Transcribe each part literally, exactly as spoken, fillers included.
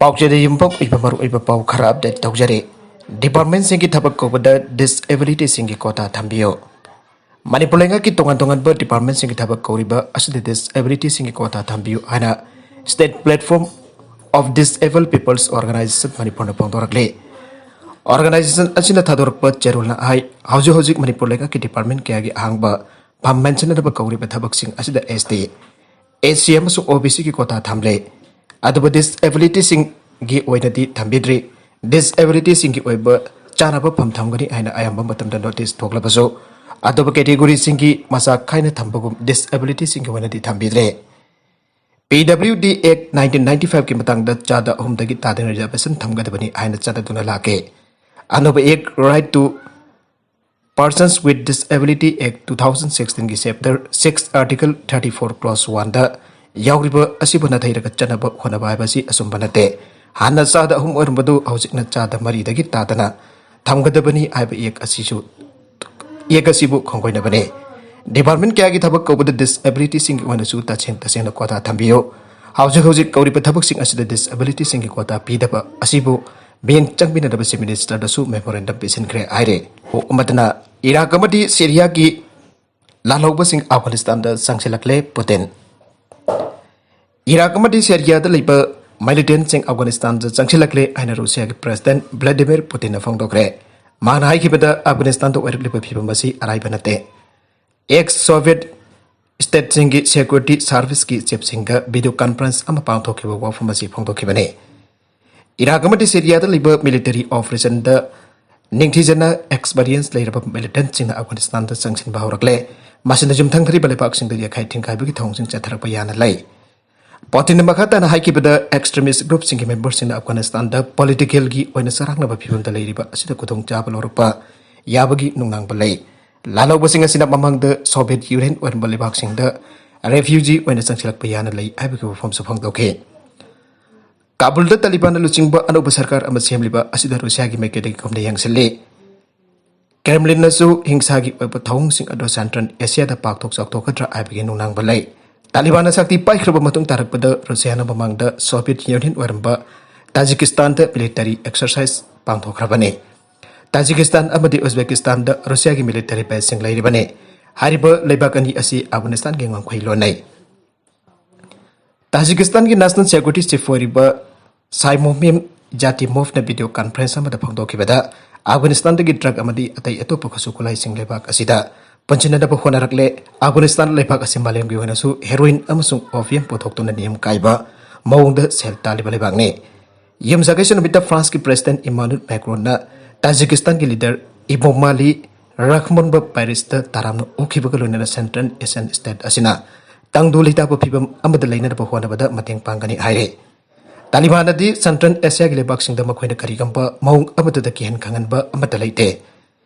ꯄꯥꯎꯆꯦꯗ ꯌꯨꯝꯐꯝ ꯑꯣꯏꯕ ꯃꯔꯨꯑꯣꯏꯕ ꯄꯥꯎ ꯈꯔ ꯑꯞꯗꯦꯠ ꯇꯧꯖꯔꯤ꯫ ꯗꯤꯄꯥꯔꯠꯃꯦꯟꯁꯤꯡꯒꯤ ꯊꯕꯛ ꯀꯧꯕꯗ ꯗꯤꯁꯑꯦꯕꯤꯂꯤꯇꯤꯁꯤꯡꯒꯤ ꯀꯣꯇꯥ ꯊꯝꯕꯤꯌꯨ꯫ ꯃꯅꯤꯄꯨꯔ ꯂꯩꯉꯥꯛꯀꯤ ꯇꯣꯉꯥꯟ ꯇꯣꯉꯥꯟꯕ ꯗꯤꯄꯥꯔꯠꯃꯦꯟꯁꯤꯡꯒꯤ ꯊꯕꯛ ꯀꯧꯔꯤꯕ ꯑꯁꯤꯗ ꯗꯤꯁꯑꯦꯕꯤꯂꯤꯇꯤꯁꯤꯡꯒꯤ ꯀꯣꯇꯥ ꯊꯝꯕꯤꯌꯨ ꯍꯥꯏꯅ State Platform of Disabled People's Organization ꯃꯅꯤꯄꯨꯔꯅ ꯐꯣꯡꯗꯣꯔꯛꯂꯤ꯫ ꯑꯣꯔꯒꯅꯥꯏꯖꯦꯁꯟ ꯑꯁꯤꯅ ꯊꯥꯗꯣꯔꯛꯄ ꯆꯦꯔꯣꯜꯅ ꯍꯥꯏ, ꯍꯧꯖꯤꯛ ꯍꯧꯖꯤꯛ ꯃꯅꯤꯄꯨꯔ ꯂꯩꯉꯥꯛꯀꯤ ꯗꯤꯄꯥꯔꯠꯃꯦꯟ ꯀꯌꯥꯒꯤ ꯑꯍꯥꯡꯕ ꯐꯝ ꯃꯦꯟꯁꯤꯟꯅꯗꯕ ꯀꯧꯔꯤꯕ ꯊꯕꯛꯁꯤꯡ ꯑꯁꯤꯗ ꯑꯦꯁ ꯇꯤ, ꯑꯦꯁ ꯁꯤ ꯑꯃꯁꯨꯡ ꯑꯣ ꯕꯤ ꯁꯤꯒꯤ ꯀꯣꯇꯥ ꯊꯝꯂꯦ꯫ ꯑꯗꯨꯕꯨ ꯗꯤꯁꯑꯦꯕꯤꯂꯤꯇꯤꯁꯤꯡꯒꯤ ꯑꯣꯏꯅꯗꯤ ꯊꯝꯕꯤꯗ꯭ꯔꯤ꯫ ꯗꯤꯁꯑꯦꯕꯤꯂꯤꯇꯤꯁꯤꯡꯒꯤ ꯑꯣꯏꯕ ꯆꯥꯅꯕ ꯐꯝ ꯊꯝꯒꯅꯤ ꯍꯥꯏꯅ ꯑꯌꯥꯝꯕ ꯃꯇꯝꯗ ꯅꯣꯇꯤꯁ ꯊꯣꯛꯂꯕꯁꯨ, ꯑꯇꯣꯞꯄ ꯀꯦꯇꯦꯒꯣꯔꯤꯁꯤꯡꯒꯤ ꯃꯆꯥ ꯈꯥꯏꯅ ꯊꯝꯕꯒꯨꯝ ꯗꯤꯁꯑꯦꯕꯤꯂꯤꯇꯤꯁꯤꯡꯒꯤ ꯑꯣꯏꯅꯗꯤ ꯊꯝꯕꯤꯗ꯭ꯔꯦ꯫ ꯄꯤ ꯗꯕ꯭ꯂꯤꯎ ꯗꯤ ꯑꯦꯛ ꯅꯥꯏꯟꯇꯤꯟ ꯅꯥꯏꯟꯇꯤ ꯐꯥꯏꯚꯀꯤ ꯃꯇꯥꯡꯗ ꯆꯥꯗ ꯑꯍꯨꯝꯗꯒꯤ ꯇꯥꯗꯅ ꯔꯤꯖꯥꯔꯕꯦꯁꯟ ꯊꯝꯒꯗꯕꯅꯤ ꯍꯥꯏꯅ ꯆꯠꯅꯗꯨꯅ ꯂꯥꯛꯀꯦ꯫ ꯑꯅꯧꯕ ꯑꯦꯛ, Right to Persons with Disability Act two thousand sixteenꯒꯤ Chapter six, Article thirty four, Clause oneꯗ ꯌꯥꯎꯔꯤꯕ ꯑꯁꯤꯕꯨ ꯅꯥꯊꯩꯔꯒ ꯆꯠꯅꯕ ꯍꯣꯠꯅꯕ ꯍꯥꯏꯕꯁꯤ ꯑꯆꯨꯝꯕ ꯅꯠꯇꯦ꯫ ꯍꯥꯟꯅ ꯆꯥꯗ ꯑꯍꯨꯝ ꯑꯣꯏꯔꯝꯕꯗꯨ ꯍꯧꯖꯤꯛꯅ ꯆꯥꯗ ꯃꯔꯤꯗꯒꯤ ꯇꯥꯗꯅ ꯊꯝꯒꯗꯕꯅꯤ ꯍꯥꯏꯕ ꯑꯦꯛ ꯑꯁꯤꯁꯨ, ꯑꯦꯛ ꯑꯁꯤꯕꯨ ꯈꯣꯡꯒꯣꯏꯅꯕꯅꯤ꯫ ꯗꯤꯄꯥꯔꯠꯃꯦꯟ ꯀꯌꯥꯒꯤ ꯊꯕꯛ ꯀꯧꯕꯗ ꯗꯤꯁꯑꯦꯕꯤꯂꯤꯇꯤꯁꯤꯡꯒꯤ ꯑꯣꯏꯅꯁꯨ ꯇꯁꯦꯡ ꯇꯁꯦꯡꯅ ꯀꯣꯇꯥ ꯊꯝꯕꯤꯌꯨ꯫ ꯍꯧꯖꯤꯛ ꯍꯧꯖꯤꯛ ꯀꯧꯔꯤꯕ ꯊꯕꯛꯁꯤꯡ ꯑꯁꯤꯗ ꯗꯤꯁꯑꯦꯕꯤꯂꯤꯇꯤꯁꯤꯡꯒꯤ ꯀꯣꯇꯥ ꯄꯤꯗꯕ ꯑꯁꯤꯕꯨ ꯃꯤꯠꯌꯦꯡ ꯆꯪꯕꯤꯅꯅꯕ ꯆꯤꯐ ꯃꯤꯅꯤꯁꯇꯔꯗꯁꯨ ꯃꯦꯃꯣꯔꯦꯟꯗꯝ ꯄꯤꯁꯤꯟꯈ꯭ꯔꯦ ꯍꯥꯏꯔꯦ꯫ ꯑꯃꯗꯅ ꯏꯔꯥꯛ ꯑꯃꯗꯤ ꯁꯤꯔꯤꯌꯥꯒꯤ ꯂꯥꯜꯍꯧꯕꯁꯤꯡ ꯑꯐꯒꯥꯅꯤꯁꯇꯥꯟꯗ ꯆꯪꯁꯤꯜꯂꯛꯂꯦ, ꯄꯨꯇꯤꯟ꯫ ꯏꯔꯥꯛ ꯑꯃꯗꯤ ꯁꯤꯔꯤꯌꯥꯗ ꯂꯩꯕ ꯃꯤꯂꯤꯇꯦꯟꯠꯁꯤꯡ ꯑꯐꯒꯥꯅꯤꯁꯇꯥꯟꯗ ꯆꯪꯁꯤꯜꯂꯛꯂꯦ ꯍꯥꯏꯅ ꯔꯨꯁꯤꯌꯥꯒꯤ ꯄ꯭ꯔꯦꯁꯤꯗꯦꯟꯠ ꯚ꯭ꯂꯥꯗꯤꯃꯤꯔ ꯄꯨꯇꯤꯟꯅ ꯐꯣꯡꯗꯣꯛꯈ꯭ꯔꯦ꯫ ꯃꯥꯅ ꯍꯥꯏꯈꯤꯕꯗ, ꯑꯐꯒꯥꯅꯤꯁꯇꯥꯟꯗ ꯑꯣꯏꯔꯛꯂꯤꯕ ꯐꯤꯕꯝ ꯑꯁꯤ ꯑꯔꯥꯏꯕ ꯅꯠꯇꯦ꯫ ꯑꯦꯛꯁ ꯁꯣꯚꯤꯌꯦꯠ ꯁ꯭ꯇꯦꯠꯁꯤꯡꯒꯤ ꯁꯦꯀ꯭ꯌꯨꯔꯤꯇꯤ ꯁꯥꯔꯚꯤꯁꯀꯤ ꯆꯤꯐꯁꯤꯡꯒ ꯚꯤꯗꯤꯑꯣ ꯀꯟꯐꯔꯦꯟꯁ ꯑꯃ ꯄꯥꯡꯊꯣꯛꯈꯤꯕ ꯋꯥꯐꯝ ꯑꯁꯤ ꯐꯣꯡꯗꯣꯛꯈꯤꯕꯅꯤ꯫ ꯏꯔꯥꯛ ꯑꯃꯗꯤ ꯁꯤꯔꯤꯌꯥꯗ ꯂꯩꯕ ꯃꯤꯂꯤꯇꯔꯤ ꯑꯣꯄꯔꯦꯁꯟꯗ ꯅꯤꯡꯊꯤꯖꯅ ꯑꯦꯛꯁꯄꯔꯤꯌꯦꯟꯁ ꯂꯩꯔꯕ ꯃꯤꯂꯤꯇꯦꯟꯠꯁꯤꯡꯅ ꯑꯐꯒꯥꯅꯤꯁꯇꯥꯟꯗ ꯆꯪꯁꯤꯟꯕ ꯍꯧꯔꯛꯂꯦ꯫ ꯃꯁꯤꯅ ꯌꯨꯝꯊꯪ ꯊꯪꯅꯔꯤꯕ ꯂꯩꯕꯥꯛꯁꯤꯡꯗ ꯌꯥꯈꯥꯏ ꯊꯤꯡꯒꯥꯏꯕꯒꯤ ꯊꯧꯑꯣꯡꯁꯤꯡ ꯆꯠꯊꯔꯛꯄ ꯌꯥꯅ ꯂꯩ꯫ ꯄꯨꯇꯤꯟꯅ ꯃꯈꯥ ꯇꯥꯅ ꯍꯥꯏꯈꯤꯕꯗ, ꯑꯦꯛꯁꯇ꯭ꯔꯤꯃꯤꯁ ꯒ꯭ꯔꯨꯞꯁꯤꯡꯒꯤ ꯃꯦꯝꯕꯔꯁꯤꯡꯅ ꯑꯐꯒꯥꯅꯤꯁꯇꯥꯟꯗ ꯄꯣꯂꯤꯇꯤꯀꯦꯜꯒꯤ ꯑꯣꯏꯅ ꯆꯔꯥꯡꯅꯕ ꯐꯤꯕꯝꯗ ꯂꯩꯔꯤꯕ ꯑꯁꯤꯗ ꯈꯨꯗꯣꯡꯆꯥꯕ ꯂꯧꯔꯛꯄ ꯌꯥꯕꯒꯤ ꯅꯨꯡꯅꯥꯡꯕ ꯂꯩ꯫ ꯂꯥꯜꯍꯧꯕꯁꯤꯡ ꯑꯁꯤꯅ ꯃꯃꯥꯡꯗ ꯁꯣꯚꯤꯌꯦꯠ ꯌꯨꯅꯤꯌꯟ ꯑꯣꯏꯔꯝꯕ ꯂꯩꯕꯥꯛꯁꯤꯡꯗ ꯔꯦꯐ꯭ꯌꯨꯖꯤ ꯑꯣꯏꯅ ꯆꯪꯁꯤꯜꯂꯛꯄ ꯌꯥꯅ ꯂꯩ ꯍꯥꯏꯕꯒꯤ ꯋꯥꯐꯝꯁꯨ ꯐꯣꯡꯗꯣꯛꯈꯤ꯫ ꯀꯥꯕꯨꯜꯗ ꯇꯥꯂꯤꯕꯥꯟꯅ ꯂꯨꯆꯤꯡꯕ ꯑꯅꯧꯕ ꯁꯔꯀꯥꯔ ꯑꯃ ꯁꯦꯝꯂꯤꯕ ꯑꯁꯤꯗ ꯔꯨꯁꯤꯌꯥꯒꯤ ꯃꯥꯏꯀꯩꯗꯒꯤ ꯈꯨꯝꯅ ꯌꯦꯡꯁꯤꯜꯂꯤ꯫ ꯀ꯭ꯔꯦꯝꯂꯤꯟꯅꯁꯨ ꯍꯤꯡꯁꯥꯒꯤ ꯑꯣꯏꯕ ꯊꯧꯑꯣꯡꯁꯤꯡ ꯑꯗꯨ ꯁꯦꯟꯇ꯭ꯔꯦꯜ ꯑꯦꯁꯤꯌꯥꯗ ꯄꯥꯛꯊꯣꯛ ꯆꯥꯎꯊꯣꯛꯀꯗ꯭ꯔꯥ ꯍꯥꯏꯕꯒꯤ ꯅꯨꯡꯅꯥꯡꯕ ꯂꯩ꯫ ꯇꯥꯂꯤꯕꯥꯟꯅ ꯁꯛꯇꯤ ꯄꯥꯏꯈ꯭ꯔꯕ ꯃꯇꯨꯡ ꯇꯥꯔꯛꯄꯗ ꯔꯨꯁꯤꯌꯥꯅ ꯃꯃꯥꯡꯗ ꯁꯣꯚꯤꯌꯦꯠ ꯌꯨꯅꯤꯌꯟ ꯑꯣꯏꯔꯝꯕ ꯇꯥꯖꯤꯀꯤꯁꯇꯥꯟꯗ ꯃꯤꯂꯤꯇꯔꯤ ꯑꯦꯛꯁꯔꯁꯥꯏꯁ ꯄꯥꯡꯊꯣꯛꯈ꯭ꯔꯕꯅꯤ꯫ ꯇꯥꯖꯤꯀꯤꯁꯇꯥꯟ ꯑꯃꯗꯤ ꯎꯖꯕꯦꯀꯤꯁꯇꯥꯟꯗ ꯔꯨꯁꯤꯌꯥꯒꯤ ꯃꯤꯂꯤꯇꯔꯤ ꯕꯦꯁꯁꯤꯡ ꯂꯩꯔꯤꯕꯅꯤ꯫ ꯍꯥꯏꯔꯤꯕ ꯂꯩꯕꯥꯛ ꯑꯅꯤ ꯑꯁꯤ ꯑꯐꯒꯥꯅꯤꯁꯇꯥꯟꯒꯤ ꯉꯝꯈꯩ ꯂꯣꯟꯅꯩ꯫ ꯇꯥꯖꯤꯀꯤꯁꯇꯥꯟꯒꯤ ꯅꯦꯁꯅꯦꯜ ꯁꯦꯀ꯭ꯌꯨꯔꯤꯇꯤ ꯆꯤꯐ ꯑꯣꯏꯔꯤꯕ ꯁꯥꯏꯃꯣꯃꯤꯝ ꯖꯥꯇꯤꯃꯣꯚꯅ ꯚꯤꯗꯤꯑꯣ ꯀꯟꯐꯔꯦꯟꯁ ꯑꯃꯗ ꯐꯣꯡꯗꯣꯛꯈꯤꯕꯗ, ꯑꯐꯒꯥꯅꯤꯁꯇꯥꯟꯗꯒꯤ ꯗ꯭ꯔꯒ ꯑꯃꯗꯤ ꯑꯇꯩ ꯑꯇꯣꯞꯄ ꯈꯨꯠꯁꯨ ꯈꯨꯠꯂꯥꯏꯁꯤꯡ ꯂꯩꯕꯥꯛ ꯑꯁꯤꯗ ꯄꯨꯟꯁꯤꯟꯅꯅꯕ ꯍꯣꯠꯅꯔꯛꯂꯦ꯫ ꯑꯐꯒꯥꯅꯤꯁꯇꯥꯟ ꯂꯩꯕꯥꯛ ꯑꯁꯤ ꯃꯥꯂꯦꯝꯒꯤ ꯑꯣꯏꯅꯁꯨ ꯍꯦꯔꯣꯏꯟ ꯑꯃꯁꯨꯡ ꯑꯣꯄꯤꯌꯝ ꯄꯨꯊꯣꯛꯇꯨꯅ ꯅꯤꯌꯝ ꯀꯥꯏꯕ ꯃꯑꯣꯡꯗ ꯁꯦꯜ ꯇꯥꯜꯂꯤꯕ ꯂꯩꯕꯥꯛꯅꯤ꯫ ꯌꯨꯝꯁꯀꯩꯁ ꯅꯨꯃꯤꯠꯇ ꯐ꯭ꯔꯥꯟꯁꯀꯤ ꯄ꯭ꯔꯦꯁꯤꯗꯦꯟꯠ ꯏꯃꯥꯅꯨꯑꯦꯜ ꯃꯦꯀ꯭ꯔꯣꯟꯅ ꯇꯥꯖꯤꯀꯤꯁꯇꯥꯟꯒꯤ ꯂꯤꯗꯔ ꯏꯃꯣꯃꯥꯂꯤ ꯔꯥꯈꯃꯣꯟꯕ ꯄꯦꯔꯤꯁꯇ ꯇꯔꯥꯝꯅ ꯑꯣꯛꯈꯤꯕꯒ ꯂꯣꯏꯅꯅ ꯁꯦꯟꯇ꯭ꯔꯦꯜ ꯑꯦꯁꯤꯌꯥꯟ ꯁ꯭ꯇꯦꯠ ꯑꯁꯤꯅ ꯇꯪꯗꯨ ꯂꯩꯇꯥꯕ ꯐꯤꯚꯝ ꯑꯃꯗ ꯂꯩꯅꯅꯕ ꯍꯣꯠꯅꯕꯗ ꯃꯇꯦꯡ ꯄꯥꯡꯒꯅꯤ ꯍꯥꯏꯔꯦ꯫ ꯇꯥꯂꯤꯕꯥꯟꯅꯗꯤ ꯁꯦꯟꯇ꯭ꯔꯦꯜ ꯑꯦꯁꯤꯌꯥꯒꯤ ꯂꯩꯕꯥꯛꯁꯤꯡꯗ ꯃꯈꯣꯏꯅ ꯀꯔꯤꯒꯨꯝꯕ ꯃꯑꯣꯡ ꯑꯃꯠꯇꯗ ꯀꯤꯍꯟ ꯈꯪꯍꯟꯕ ꯑꯃꯠꯇ ꯂꯩꯇꯦ꯫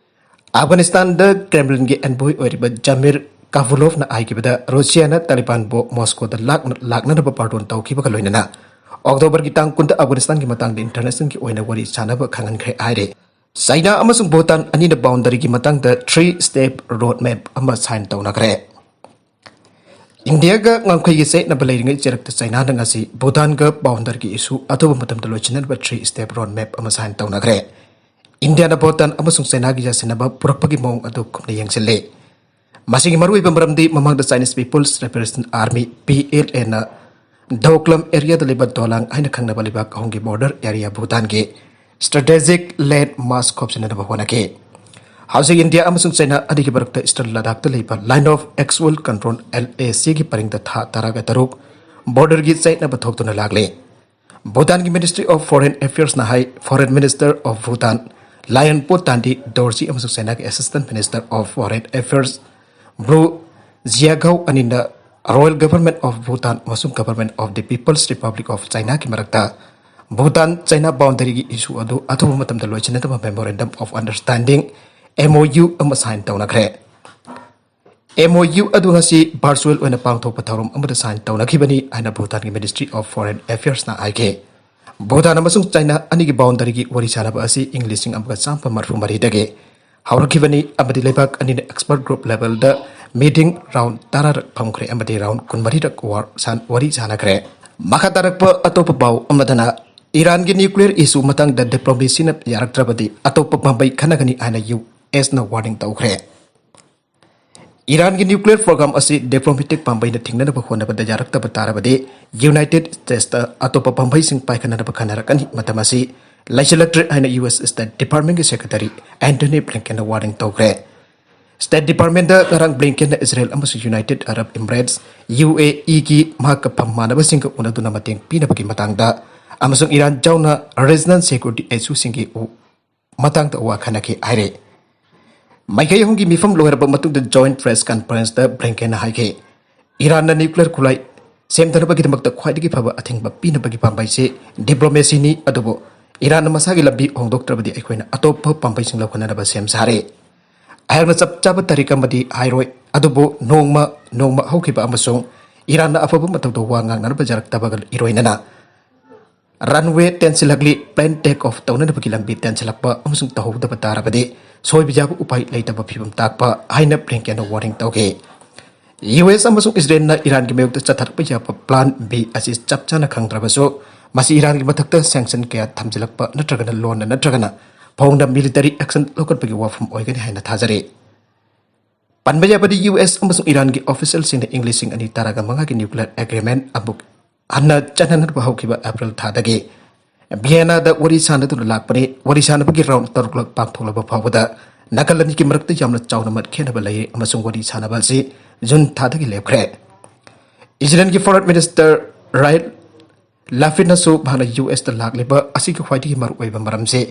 ꯑꯐꯒꯥꯅꯤꯁꯇꯥꯟꯗ ꯀ꯭ꯔꯦꯝꯂꯤꯟꯒꯤ ꯑꯦꯟꯚꯣꯏ ꯑꯣꯏꯔꯤꯕ ꯖꯃꯤꯔ ꯀꯥꯕꯨꯂꯣꯚꯅ ꯍꯥꯏꯈꯤꯕꯗ, ꯔꯨꯁꯤꯌꯥꯅ ꯇꯥꯂꯤꯕꯥꯟꯕꯨ ꯃꯣꯁꯀꯣꯗ ꯂꯥꯛꯅ-, ꯂꯥꯛꯅꯅꯕ ꯄꯥꯔꯗꯣꯟ ꯇꯧꯈꯤꯕꯒ ꯂꯣꯏꯅꯅ ꯑꯣꯛꯇꯣꯕꯔꯒꯤ ꯇꯥꯡ ꯀꯨꯟꯗ ꯑꯐꯒꯥꯅꯤꯁꯇꯥꯟꯒꯤ ꯃꯇꯥꯡꯗ ꯏꯟꯇꯔꯅꯦꯁꯅꯦꯜꯒꯤ ꯑꯣꯏꯅ ꯋꯥꯔꯤ ꯁꯥꯅꯕ ꯈꯪꯍꯟꯈ꯭ꯔꯦ ꯍꯥꯏꯔꯦ꯫ ꯆꯥꯏꯅꯥ ꯑꯃꯁꯨꯡ ꯚꯨꯇꯥꯟ ꯑꯅꯤꯅ ꯕꯥꯎꯟꯗꯔꯤꯒꯤ ꯃꯇꯥꯡꯗ ꯊ꯭ꯔꯤ ꯁ꯭ꯇꯦꯞ ꯔꯣꯗ ꯃꯦꯞ ꯑꯃ ꯁꯥꯏꯟ ꯇꯧꯅꯈ꯭ꯔꯦ꯫ ꯏꯟꯗꯤꯌꯥꯒ ꯉꯝꯈꯩꯒꯤ ꯆꯌꯦꯠꯅꯕ ꯂꯩꯔꯤꯉꯩ ꯆꯩꯔꯛꯇ ꯆꯥꯏꯅꯥꯅ ꯉꯁꯤ ꯚꯨꯇꯥꯟꯒ ꯕꯥꯎꯟꯗꯔꯤꯒꯤ ꯏꯁꯨ ꯑꯊꯨꯕ ꯃꯇꯝꯗ ꯂꯣꯏꯁꯤꯟꯅꯕ ꯊ꯭ꯔꯤ ꯁ꯭ꯇꯦꯞ ꯔꯣꯗ ꯃꯦꯞ ꯑꯃ ꯁꯥꯏꯟ ꯇꯧꯅꯈ꯭ꯔꯦ꯫ ꯏꯟꯗꯤꯌꯥꯅ ꯚꯨꯇꯥꯟ ꯑꯃꯁꯨꯡ ꯆꯥꯏꯅꯥꯒꯤ ꯌꯥꯁꯤꯟꯅꯕ ꯄꯨꯔꯛꯄꯒꯤ ꯃꯑꯣꯡ ꯑꯗꯨ ꯀꯨꯞꯅ ꯌꯦꯡꯁꯤꯜꯂꯤ꯫ ꯃꯁꯤꯒꯤ ꯃꯔꯨꯑꯣꯏꯕ ꯃꯔꯝꯗꯤ ꯃꯃꯥꯡꯗ Chinese People's Liberation Army, P L ꯑꯦꯅ ꯗꯣꯀ꯭ꯂꯝ ꯑꯦꯔꯤꯌꯥꯗ ꯂꯩꯕ ꯗꯣꯂꯥꯡ ꯍꯥꯏꯅ ꯈꯪꯅꯕ ꯂꯩꯕꯥꯛ ꯑꯍꯨꯝꯒꯤ ꯕꯣꯔꯗꯔ ꯑꯦꯔꯤꯌꯥ ꯚꯨꯇꯥꯟꯒꯤ ꯁ꯭ꯇ꯭ꯔꯦꯇꯦꯖꯤꯛ ꯂꯦꯟꯗ ꯃꯥꯁ ꯈꯣꯞꯆꯤꯟꯅꯅꯕ ꯍꯣꯠꯅꯈꯤ꯫ ꯍꯧꯖꯤꯛ ꯏꯟꯗꯤꯌꯥ ꯑꯃꯁꯨꯡ ꯆꯥꯏꯅꯥ ꯑꯅꯤꯒꯤ ꯃꯔꯛꯇ ꯏꯁꯇꯔꯟ ꯂꯗꯥꯈꯇ ꯂꯩꯕ Line of Actual Control, L A ꯁꯤꯒꯤ ꯄꯔꯤꯡꯗ ꯊꯥ ꯇꯔꯥꯒ ꯇꯔꯨꯛ ꯕꯣꯔꯗꯔꯒꯤ ꯆꯌꯦꯠꯅꯕ ꯊꯣꯛꯇꯨꯅ ꯂꯥꯛꯂꯤ꯫ ꯚꯨꯇꯥꯟꯒꯤ Ministry of Foreign Affairsꯅ high, Foreign Minister of Bhutan, ꯂꯥꯌꯣꯟꯄꯣ ꯇꯥꯟꯗꯤ ꯗꯣꯔꯖꯤ ꯑꯃꯁꯨꯡ ꯆꯥꯏꯅꯥꯒꯤ Assistant Minister of Foreign Affairs ꯕ꯭ꯔꯨ ꯖꯤꯌꯥꯒꯧ ꯑꯅꯤꯅ Royal Government of Bhutan ꯑꯃꯁꯨꯡ Government of the People's Republic of Chinaꯒꯤ ꯃꯔꯛꯇ ꯚꯨꯇꯥꯟ ꯆꯥꯏꯅꯥ ꯕꯥꯎꯟꯗꯔꯤꯒꯤ ꯏꯁꯨ ꯑꯗꯨ ꯑꯊꯨꯕ ꯃꯇꯝꯗ ꯂꯣꯏꯁꯤꯟꯅꯗꯕ Memorandum of Understanding, M O U, ꯑꯃ ꯁꯥꯏꯟ ꯇꯧꯅꯈ꯭ꯔꯦ꯫ ꯑꯦꯝ ꯑꯣ ꯌꯨ ꯑꯗꯨ ꯉꯁꯤ ꯚꯔꯆꯨꯑꯦꯜ ꯑꯣꯏꯅ ꯄꯥꯡꯊꯣꯛꯄ ꯊꯧꯔꯝ ꯑꯃꯗ ꯁꯥꯏꯟ ꯇꯧꯅꯈꯤꯕꯅꯤ ꯍꯥꯏꯅ ꯚꯨꯇꯥꯟꯒꯤ Ministry of Foreign Affairsꯅ ꯍꯥꯏꯈꯤ꯫ ꯚꯨꯇꯥꯟ ꯑꯃꯁꯨꯡ ꯆꯥꯏꯅꯥ ꯑꯅꯤꯒꯤ ꯕꯥꯎꯟꯗꯔꯤꯒꯤ ꯋꯥꯔꯤ ꯁꯥꯅꯕ ꯑꯁꯤ ꯏꯪ ꯂꯤꯁꯤꯡ ꯑꯃꯒ ꯆꯥꯃꯥꯄꯟ ꯃꯔꯤꯐꯨ ꯃꯔꯤꯗꯒꯤ ꯍꯧꯔꯛꯈꯤꯕꯅꯤ ꯑꯃꯗꯤ ꯂꯩꯕꯥꯛ ꯑꯅꯤꯅ expert group levelꯗ meeting round ꯇꯔꯥꯔꯛ ꯐꯝꯈ꯭ꯔꯦ ꯑꯃꯗꯤ round ꯀꯨꯟꯃꯔꯤꯔꯛ ꯋꯥꯔ-, ꯁꯥꯟ-, ꯋꯥꯔꯤ ꯁꯥꯅꯈ꯭ꯔꯦ꯫ ꯃꯈꯥ ꯇꯥꯔꯛꯄ ꯑꯇꯣꯞꯄ ꯄꯥꯎ ꯑꯃꯗꯅ, ꯏꯔꯥꯟꯒꯤ nuclear issue ꯃꯇꯥꯡꯗ diplomacyꯅ ꯌꯥꯔꯛꯇ꯭ꯔꯕꯗꯤ ꯑꯇꯣꯞꯄ ꯄꯥꯝꯕꯩ ꯈꯟꯅꯒꯅꯤ ꯍꯥꯏꯅ ꯌꯨ ꯑꯦꯁꯅ warning ꯇꯧꯈ꯭ꯔꯦ꯫ ꯏꯔꯥꯟꯒꯤ nuclear program ꯑꯁꯤ diplomatic ꯄꯥꯝꯕꯩꯅ ꯊꯤꯡꯅꯅꯕ ꯍꯣꯠꯅꯕꯗ ꯌꯥꯔꯛꯇꯕ ꯇꯥꯔꯕꯗꯤ United Statesꯇ ꯑꯇꯣꯞꯄ ꯄꯥꯝꯕꯩꯁꯤꯡ ꯄꯥꯏꯈꯠꯅꯅꯕ ꯈꯟꯅꯔꯛꯀꯅꯤ꯫ ꯃꯇꯝ ꯑꯁꯤ ꯂꯩꯁꯤꯜꯂꯛꯇ꯭ꯔꯦ ꯍꯥꯏꯅ ꯌꯨ ꯑꯦꯁ State Departmentꯀꯤ Secretary Antony Blinkenꯅ warning ꯇꯧꯈ꯭ꯔꯦ꯫ State Departmentꯇ ꯉꯔꯥꯡ Blinkenꯅ ꯏꯖꯔꯦꯜ ꯑꯃꯁꯨꯡ United Arab Emirates, UAEꯒꯤ ꯃꯍꯥꯛꯀ ꯐꯝ ꯃꯥꯟꯅꯕꯁꯤꯡꯒ ꯎꯅꯗꯨꯅ ꯃꯇꯦꯡ ꯄꯤꯅꯕꯒꯤ ꯃꯇꯥꯡꯗ ꯑꯃꯁꯨꯡ ꯏꯔꯥꯟ ꯌꯥꯎꯅ regional security issueꯁꯤꯡꯒꯤ ꯎ-, ꯃꯇꯥꯡꯗ ꯋꯥ ꯈꯟꯅꯈꯤ ꯍꯥꯏꯔꯦ꯫ ꯃꯥꯏꯀꯩ ꯑꯍꯨꯝꯒꯤ ꯃꯤꯐꯝ ꯂꯣꯏꯔꯕ ꯃꯇꯨꯡꯗ joint press conferenceꯇ Blinkenꯅ ꯍꯥꯏꯈꯤ, ꯏꯔꯥꯟꯅ nuclear ꯈꯨꯠꯂꯥꯏ ꯁꯦꯝꯗꯅꯕꯒꯤꯗꯃꯛꯇ ꯈ꯭ꯋꯥꯏꯗꯒꯤ ꯐꯕ ꯑꯊꯤꯡꯕ ꯄꯤꯅꯕꯒꯤ ꯄꯥꯝꯕꯩꯁꯤ diplomacyꯅꯤ, ꯑꯗꯨꯕꯨ ꯏꯔꯥꯟꯅ ꯃꯁꯥꯒꯤ ꯂꯝꯕꯤ ꯍꯣꯡꯗꯣꯛꯇ꯭ꯔꯕꯗꯤ ꯑꯩꯈꯣꯏꯅ ꯑꯇꯣꯞꯄ ꯄꯥꯝꯕꯩꯁꯤꯡ ꯂꯧꯈꯠꯅꯅꯕ ꯁꯦꯝ ꯁꯥꯔꯦ꯫ ꯑꯩꯍꯥꯛꯅ ꯆꯞ ꯆꯥꯕ ꯇꯥꯔꯤꯛ ꯑꯃꯗꯤ ꯍꯥꯏꯔꯣꯏ, ꯑꯗꯨꯕꯨ ꯅꯣꯡꯃ ꯅꯣꯡꯃ ꯍꯧꯈꯤꯕ ꯑꯃꯁꯨꯡ ꯏꯔꯥꯟꯅ ꯑꯐꯕ ꯃꯇꯧꯗ ꯋꯥ ꯉꯥꯡꯅꯅꯕ ꯌꯥꯔꯛꯇꯕꯒ ꯏꯔꯣꯏꯅꯅ runway ꯇꯦꯟꯁꯤꯜꯂꯛꯂꯤ, plane take off ꯇꯧꯅꯅꯕꯒꯤ ꯂꯝꯕꯤ ꯇꯦꯟꯁꯤꯜꯂꯛꯄ ꯑꯃꯁꯨꯡ ꯇꯧꯍꯧꯗꯕ ꯇꯥꯔꯕꯗꯤ ꯁꯣꯏꯕ ꯌꯥꯕ ꯎꯄꯥꯏ ꯂꯩꯇꯕ ꯐꯤꯕꯝ ꯇꯥꯛꯄ ꯍꯥꯏꯅ Blinkenꯅ warning ꯇꯧꯈꯤ꯫ ꯌꯨ ꯑꯦꯁ ꯑꯃꯁꯨꯡ ꯏꯖꯔꯦꯜꯅ ꯏꯔꯥꯟꯒꯤ ꯃꯥꯌꯣꯛꯇ ꯆꯠꯊꯔꯛꯄ ꯌꯥꯕ plan B ꯑꯁꯤ ꯆꯞ ꯆꯥꯅ ꯈꯪꯗ꯭ꯔꯕꯁꯨ, ꯃꯁꯤ ꯏꯔꯥꯟꯒꯤ ꯃꯊꯛꯇ sanction ꯀꯌꯥ ꯊꯝꯖꯤꯜꯂꯛꯄ ꯅꯠꯇ꯭ꯔꯒꯅ ꯂꯣꯟꯅ ꯅꯠꯇ꯭ꯔꯒꯅ ꯐꯣꯡꯗ military action ꯂꯧꯈꯠꯄꯒꯤ ꯋꯥꯐꯝ ꯑꯣꯏꯒꯅꯤ ꯍꯥꯏꯅ ꯊꯥꯖꯔꯤ꯫ ꯄꯟꯕ ꯌꯥꯕꯗꯤ, ꯌꯨ ꯑꯦꯁ ꯑꯃꯁꯨꯡ ꯏꯔꯥꯟꯒꯤ officialꯁꯤꯡꯅ ꯏꯪ ꯂꯤꯁꯤꯡ ꯑꯅꯤ ꯇꯔꯥꯒ ꯃꯉꯥꯒꯤ nuclear agreement ꯑꯃꯨꯛ ꯍꯟꯅ ꯆꯠꯅꯅꯕ ꯍꯧꯈꯤꯕ April ꯊꯥꯗꯒꯤ ꯚꯤꯌꯦꯅꯥꯗ ꯋꯥꯔꯤ ꯁꯥꯟꯅꯗꯨꯅ ꯂꯥꯛꯄꯅꯤ꯫ ꯋꯥꯔꯤ ꯁꯥꯟꯅꯕꯒꯤ round ꯇꯔꯨꯛꯂꯛ ꯄꯥꯡꯊꯣꯛꯂꯕ ꯐꯥꯎꯕꯗ ꯅꯥꯀꯜ ꯑꯅꯤꯒꯤ ꯃꯔꯛꯇ ꯌꯥꯝꯅ ꯆꯥꯎꯅ ꯃꯠ ꯈꯦꯠꯅꯕ ꯂꯩꯔꯤ ꯑꯃꯁꯨꯡ ꯋꯥꯔꯤ ꯁꯥꯟꯅꯕ ꯑꯁꯤ ꯖꯨꯟ ꯊꯥꯗꯒꯤ ꯂꯦꯞꯈ꯭ꯔꯦ꯫ ꯏꯖꯔꯦꯜꯒꯤ Foreign Minister ꯌꯥꯏꯔ ꯂꯥꯄꯤꯗꯅꯁꯨ ꯃꯍꯥꯛꯅ ꯌꯨ ꯑꯦꯁꯇ ꯂꯥꯛꯂꯤꯕ ꯑꯁꯤꯒꯤ ꯈ꯭ꯋꯥꯏꯗꯒꯤ ꯃꯔꯨꯑꯣꯏꯕ ꯃꯔꯝꯁꯦ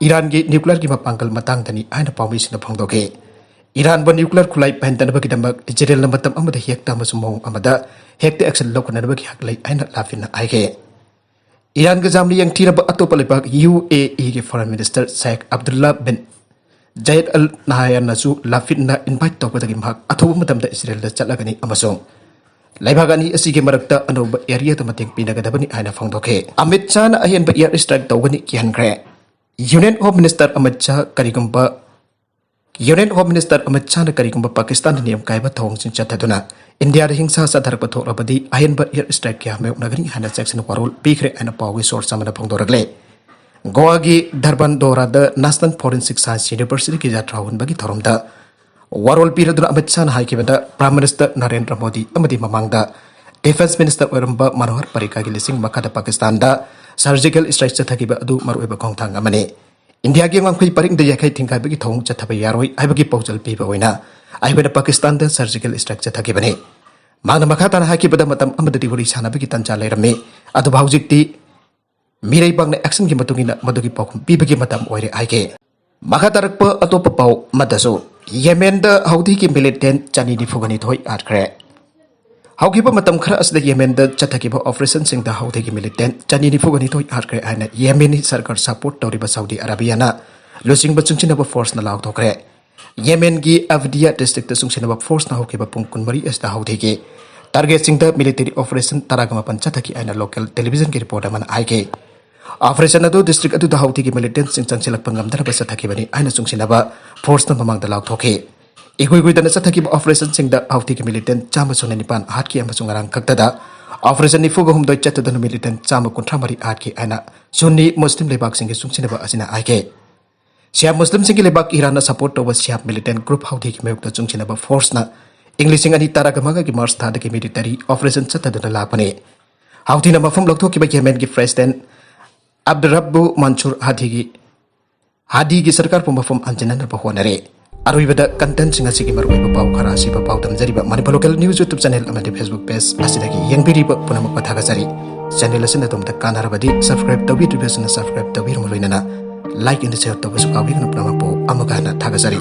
ꯏꯔꯥꯟꯒꯤ nuclearꯒꯤ ꯃꯄꯥꯡꯒꯜ ꯃꯇꯥꯡꯗꯅꯤ ꯍꯥꯏꯅ ꯄꯥꯎꯃꯤꯁꯤꯡꯗ ꯐꯣꯡꯗꯣꯛꯈꯤ꯫ ꯏꯔꯥꯟꯕꯨ nuclear ꯈꯨꯠꯂꯥꯏ ꯄꯥꯏꯍꯟꯗꯅꯕꯒꯤꯗꯃꯛ ꯏꯖꯔꯦꯜꯅ ꯃꯇꯝ ꯑꯃꯗ ꯍꯦꯛꯇ ꯑꯃꯁꯨꯡ ꯃꯑꯣꯡ ꯑꯃꯗ ꯍꯦꯛꯇ action ꯂꯧꯈꯠꯅꯅꯕꯒꯤ ꯍꯛ ꯂꯩ ꯍꯥꯏꯅ ꯂꯥꯄꯤꯗꯅ ꯍꯥꯏꯈꯤ꯫ ꯏꯔꯥꯟꯒ ꯌꯥꯝꯅ ꯌꯦꯡꯊꯤꯅꯕ ꯑꯇꯣꯞꯄ ꯂꯩꯕꯥꯛ ꯌꯨ ꯑꯦ ꯏꯒꯤ Foreign Minister ꯁꯦꯈ ꯑꯕꯗꯨꯜꯂꯥ ꯕꯤꯟ ꯖꯥꯌꯦꯗ ꯑꯜ ꯅꯍꯌꯥꯟꯅꯁꯨ ꯂꯥꯄꯤꯗꯅ invite ꯇꯧꯕꯗꯒꯤ ꯃꯍꯥꯛ ꯑꯊꯨꯕ ꯃꯇꯝꯗ ꯏꯖꯔꯦꯜꯗ ꯆꯠꯂꯒꯅꯤ ꯑꯃꯁꯨꯡ ꯂꯩꯕꯥꯛ ꯑꯅꯤ ꯑꯁꯤꯒꯤ ꯃꯔꯛꯇ ꯑꯅꯧꯕ areaꯗ ꯃꯇꯦꯡ ꯄꯤꯅꯒꯗꯕꯅꯤ ꯍꯥꯏꯅ ꯐꯣꯡꯗꯣꯛꯈꯤ꯫ ꯑꯃꯤꯠ ꯁꯥꯍꯅ ꯑꯍꯦꯟꯕ air strike ꯇꯧꯒꯅꯤ ꯀꯤꯍꯟꯈ꯭ꯔꯦ꯫ Union Home Minister Amit Shah ꯀꯔꯤꯒꯨꯝꯕ Union Home Minister Amit Shahꯅ ꯀꯔꯤꯒꯨꯝꯕ ꯄꯥꯀꯤꯁꯇꯥꯟꯗ ꯅꯤꯌꯝ ꯀꯥꯏꯕ ꯊꯧꯑꯣꯡꯁꯤꯡ ꯆꯠꯊꯗꯨꯅ ꯏꯟꯗꯤꯌꯥꯗ ꯍꯤꯡꯁꯥ ꯆꯠꯊꯔꯛꯄ ꯊꯣꯛꯂꯕꯗꯤ ꯑꯍꯦꯟꯕ air strike ꯀꯌꯥ ꯃꯥꯌꯣꯛꯅꯒꯅꯤ ꯍꯥꯏꯅ ꯆꯦꯛꯁꯤꯟ ꯋꯥꯔꯣꯜ ꯄꯤꯈ꯭ꯔꯦ ꯍꯥꯏꯅ ꯄꯥꯎꯒꯤ source ꯑꯃꯅ ꯐꯣꯡꯗꯣꯔꯛꯂꯦ꯫ ꯒꯣꯋꯥꯒꯤ ꯙꯔꯕꯟꯗꯣꯔꯥꯗ National Forensic Science Universityꯒꯤ ꯖꯇ꯭ꯔꯥ ꯍꯨꯟꯕꯒꯤ ꯊꯧꯔꯝꯗ ꯋꯥꯔꯣꯜ ꯄꯤꯔꯗꯨꯅ ꯑꯃꯤꯠ ꯁꯥꯍꯅ ꯍꯥꯏꯈꯤꯕꯗ, Prime Minister ꯅꯔꯦꯟꯗ꯭ꯔ ꯃꯣꯗꯤ ꯑꯃꯗꯤ ꯃꯃꯥꯡꯗ Defence Minister ꯑꯣꯏꯔꯝꯕ ꯃꯅꯣꯍꯔ ꯄꯔꯤꯀꯔꯒꯤ ꯂꯨꯆꯤꯡ ꯃꯈꯥꯗ ꯄꯥꯀꯤꯁꯇꯥꯟꯗ surgical strike ꯆꯠꯊꯈꯤꯕ ꯑꯗꯨ ꯃꯔꯨꯑꯣꯏꯕ ꯈꯣꯡꯊꯥꯡ ꯑꯃꯅꯤ꯫ ꯏꯟꯗꯤꯌꯥꯒꯤ ꯉꯝꯈꯩ ꯄꯔꯤꯡꯗ ꯌꯥꯏꯈꯩ ꯊꯤꯡꯒꯥꯏꯕꯒꯤ ꯊꯧꯑꯣꯡ ꯆꯠꯊꯕ ꯌꯥꯔꯣꯏ ꯍꯥꯏꯕꯒꯤ ꯄꯥꯎꯖꯦꯜ ꯄꯤꯕ ꯑꯣꯏꯅ ꯑꯩꯈꯣꯏꯅ ꯄꯥꯀꯤꯁꯇꯥꯟꯗ surgical strike ꯆꯠꯊꯈꯤꯕꯅꯤ꯫ ꯃꯍꯥꯛꯅ ꯃꯈꯥ ꯇꯥꯅ ꯍꯥꯏꯈꯤꯕꯗ, ꯃꯇꯝ ꯑꯃꯗꯗꯤ ꯋꯥꯔꯤ ꯁꯥꯟꯅꯕꯒꯤ ꯇꯥꯟꯖꯥ ꯂꯩꯔꯝꯃꯤ, ꯑꯗꯨꯕꯨ ꯍꯧꯖꯤꯛꯇꯤ ꯃꯤꯔꯩꯕꯥꯛꯅ actionꯒꯤ ꯃꯇꯨꯡ ꯏꯟꯅ ꯃꯗꯨꯒꯤ ꯄꯥꯎꯈꯨꯝ ꯄꯤꯕꯒꯤ ꯃꯇꯝ ꯑꯣꯏꯔꯦ ꯍꯥꯏꯈꯤ꯫ ꯃꯈꯥ ꯇꯥꯔꯛꯄ ꯑꯇꯣꯞꯄ ꯄꯥꯎ ꯑꯃꯗꯁꯨ, ꯌꯦꯃꯦꯟꯗ ꯍꯧꯊꯤꯒꯤ militant ꯆꯅꯤ ꯅꯤꯐꯨꯒ ꯅꯤꯊꯣꯏ ꯍꯥꯠꯈ꯭ꯔꯦ꯫ ꯍꯧꯈꯤꯕ ꯃꯇꯝ ꯈꯔ ꯑꯁꯤꯗ ꯌꯦꯃꯦꯟꯗ ꯆꯠꯊꯈꯤꯕ operationꯁꯤꯡꯗ ꯍꯧꯊꯤꯒꯤ militant ꯆꯅꯤ ꯅꯤꯐꯨꯒ ꯅꯤꯊꯣꯏ ꯍꯥꯠꯈ꯭ꯔꯦ ꯍꯥꯏꯅ ꯌꯦꯃꯦꯅꯤ ꯁꯔꯀꯥꯔ support ꯇꯧꯔꯤꯕ ꯁꯥꯎꯗꯤ ꯑꯔꯥꯕꯤꯌꯥꯅ ꯂꯨꯆꯤꯡꯕ ꯆꯨꯡꯁꯤꯟꯅꯕ forceꯅ ꯂꯥꯎꯊꯣꯛꯈ꯭ꯔꯦ꯫ ꯌꯦꯃꯦꯟꯒꯤ ꯑꯕꯗꯤꯌꯥ districtꯇ ꯆꯨꯡꯁꯤꯟꯅꯕ forceꯅ ꯍꯧꯈꯤꯕ ꯄꯨꯡ ꯀꯨꯟꯃꯔꯤ ꯑꯁꯤꯗ ꯍꯧꯊꯤꯒꯤ targetꯁꯤꯡꯗ military operation ꯇꯔꯥꯒ ꯃꯥꯄꯟ ꯆꯠꯊꯈꯤ ꯍꯥꯏꯅ local televisionꯒꯤ report ꯑꯃꯅ ꯍꯥꯏꯈꯤ꯫ Operation ꯑꯗꯨ district ꯑꯗꯨꯗ ꯍꯧꯊꯤꯒꯤ militantꯁꯤꯡ ꯆꯪꯁꯤꯜꯂꯛꯄ ꯉꯝꯗꯅꯕ ꯆꯠꯊꯈꯤꯕꯅꯤ ꯍꯥꯏꯅ ꯆꯨꯡꯁꯤꯟꯅꯕ forceꯅ ꯃꯃꯥꯡꯗ ꯂꯥꯎꯊꯣꯛꯈꯤ꯫ ꯏꯀꯨꯏ ꯀꯨꯏꯗꯅ ꯆꯠꯊꯈꯤꯕ operationꯁꯤꯡꯗ ꯍꯧꯊꯤꯒꯤ militant ꯆꯥꯝꯃ ꯁꯨꯞꯅ ꯅꯤꯄꯥꯟ ꯍꯥꯠꯈꯤ ꯑꯃꯁꯨꯡ ꯉꯔꯥꯡ ꯈꯛꯇꯗ operation ꯅꯤꯐꯨꯒ ꯍꯨꯝꯗꯣꯏ ꯆꯠꯊꯗꯨꯅ militant ꯆꯥꯝꯃ ꯀꯨꯟꯊ꯭ꯔꯥ ꯃꯔꯤ ꯍꯥꯠꯈꯤ ꯍꯥꯏꯅ ꯁꯨꯟꯅꯤ ꯃꯨꯁꯂꯤꯝ ꯂꯩꯕꯥꯛꯁꯤꯡꯒꯤ ꯆꯨꯡꯁꯤꯟꯅꯕ ꯑꯁꯤꯅ ꯍꯥꯏꯈꯤ꯫ ꯁꯤꯌꯥ ꯃꯨꯁꯂꯤꯝꯁꯤꯡꯒꯤ ꯂꯩꯕꯥꯛ ꯏꯔꯥꯟꯅ support ꯇꯧꯕ ꯁꯤꯌꯥ militant group ꯍꯧꯊꯤꯒꯤ ꯃꯥꯌꯣꯛꯇ ꯆꯨꯡꯁꯤꯟꯅꯕ forceꯅ ꯏꯪ ꯂꯤꯁꯤꯡ ꯑꯅꯤ ꯇꯔꯥꯒ ꯃꯉꯥꯒꯤ March ꯊꯥꯗꯒꯤ military operation ꯆꯠꯊꯗꯨꯅ ꯂꯥꯛꯄꯅꯤ꯫ ꯍꯧꯊꯤꯅ ꯃꯐꯝ ꯂꯧꯊꯣꯛꯈꯤꯕ ꯌꯦꯃꯦꯟꯒꯤ President ꯑꯕꯗꯨꯔꯕꯕꯨ ꯃꯟꯁꯨꯔ ꯍꯥꯗꯤꯒꯤ, ꯍꯥꯗꯤꯒꯤ ꯁꯔꯀꯥꯔꯕꯨ ꯃꯐꯝ ꯍꯟꯖꯤꯟꯅꯅꯕ ꯍꯣꯠꯅꯔꯦ꯫ ꯑꯔꯣꯏꯕꯗ contentꯁꯤꯡ ꯑꯁꯤꯒꯤ ꯃꯔꯨꯑꯣꯏꯕ ꯄꯥꯎ ꯈꯔ ꯑꯁꯤꯕ ꯄꯥꯎ ꯇꯝꯖꯔꯤꯕ Manipur local news YouTube channel ꯑꯃꯗꯤ Facebook page ꯑꯁꯤꯗꯒꯤ ꯌꯦꯡꯕꯤꯔꯤꯕ ꯄꯨꯝꯅꯃꯛꯄꯨ ꯊꯥꯒꯠꯆꯔꯤ꯫ Channel ꯑꯁꯤꯅ ꯑꯗꯣꯝꯗ ꯀꯥꯟꯅꯔꯕꯗꯤ subscribe ꯇꯧꯕꯤꯗ꯭ꯔꯤꯕꯁꯤꯡꯅ subscribe ꯇꯧꯕꯤꯔꯝꯃꯨ, ꯂꯣꯏꯅꯅ like and share ꯇꯧꯕꯁꯨ ꯀꯥꯎꯕꯤꯒꯅꯨ꯫ ꯄꯨꯝꯅꯃꯛꯄꯨ ꯑꯃꯨꯛꯀ ꯍꯟꯅ ꯊꯥꯒꯠꯆꯔꯤ꯫